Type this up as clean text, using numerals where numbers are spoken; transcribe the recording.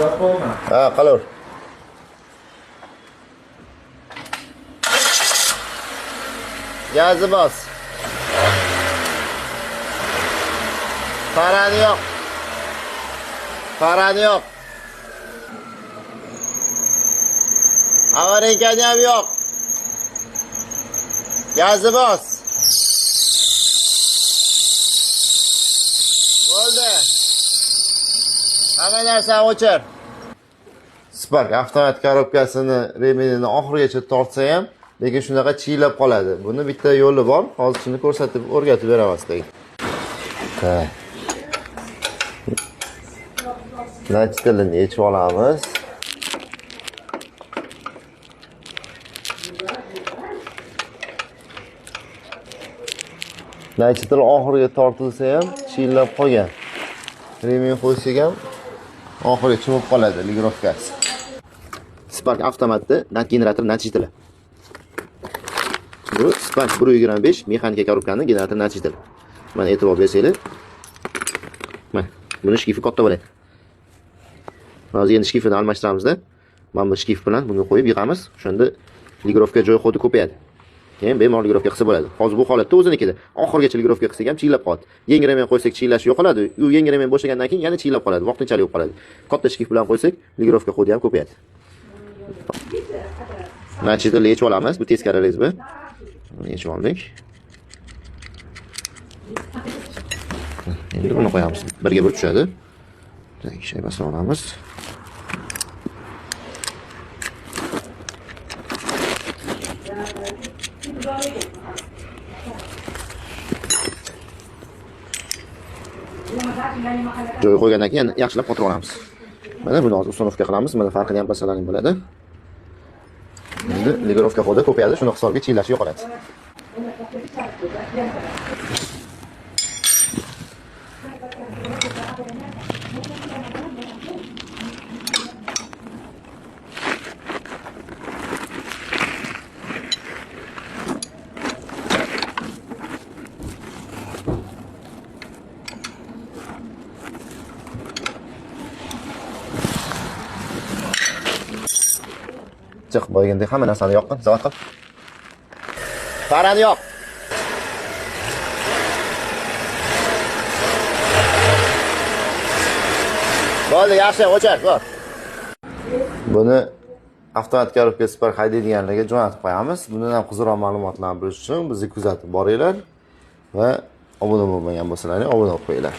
Ha, qalaver. Gazni bos. Farani yo'q. Farani yo'q. Avarinkani ham yo'q. Gazni bos. Bo'ldi. Hamma narsani o'chir. Spark avtomat korobkasini remenini oxirigacha tortsa ham, lekin shunaqa chiyillab qoladi. Buni bitta yo'li bor. Hozir shuni ko'rsatib, o'rgatib beraman sizlarga. Tak. Nachtilini yechib olamiz. Nachtil oxiriga tortilsa ham chiyillab qolgan. Remen qo'ysak ham oxiri chimib qoladi ligirovkasi. Spark avtomatda generator nachitili. Bu Spark 1.25 mexanika korobkani generator nachitili. Mana e'tibor bersanglar. Mana buni shkifi katta bo'ladi. Hozir endi shkifini almashtiramizda. Mana bu shkif bilan bunga qo'yib yig'amiz. O'shanda ligirovka joy xodi ko'payadi. Keyin bemalol ligirovka qilsa bo'ladi. Hozir bu holatda o'zinikida. Oxirigacha ligirovka qilsak ham chiyillab qoladi. Yangi remen qo'ysak chiyillash yo'qoladi. U yangi remen bo'shagandan keyin yana chiyillab qoladi. Vaqtinchalik bo'lib qoladi. Katta shkif bilan qo'ysak, ligirovka xodi ham ko'payadi. Nachitili yechib olamiz. Bu teskari rezba. Buni yechib oldik. Endi buni qo'yamiz. Birga bir tushadi. Shaybasini olamiz. Joy qo'ygandan keyin yana yaxshilab qotirib olamiz. Mana buni hozir ustanovka qilamiz. Mana farqini ham bilsalaring bo'ladi. Endi ligirovka xodi ko'payadi, shuni hisobga chiyillashi yo'qoladi. Chiq, boyagandek hamma narsani yoqqin, zavod qil. Farani yoq. Bo'ldi, yaxshi, o'chir, bor. Buni avtomat korobka Spark haydaydiganlarga jo'natib qo'yamiz. Bundan ham qiziqroq ma'lumotlarni bilish uchun bizni kuzatib boringlar va obuna bo'lmagan bo'lsalaring obuna bo'lib qo'yinglar.